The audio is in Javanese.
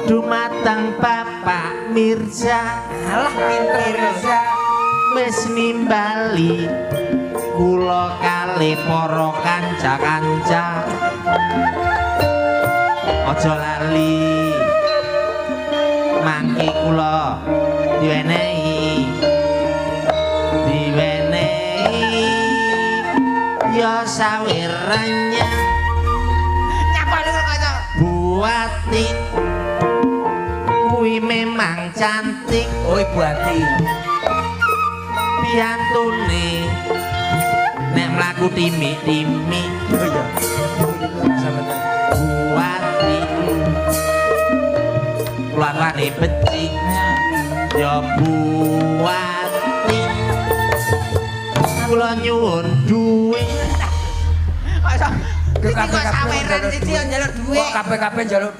Dumateng Bapak Mirza. Alah, pinter. Mirza. Wis nimbali kula kalih para kanca-kanca. Aja lali mangke kula diwenehi, diwenehi ya saweranya. Nyapa lu kok iso? Buati kuwi memang cantik. Oh, Ibu Ati. Piantune nek mlaku timik-timik. Oh iya. Sampeyan. Buati kelakuane becik ya Buati, kula nyuwun duit. Kok iso? Ke Siji kok kabeh-kabeh saweran, njaluk siji yo duit. njaluk duit. Kok kabeh-kabeh njaluk.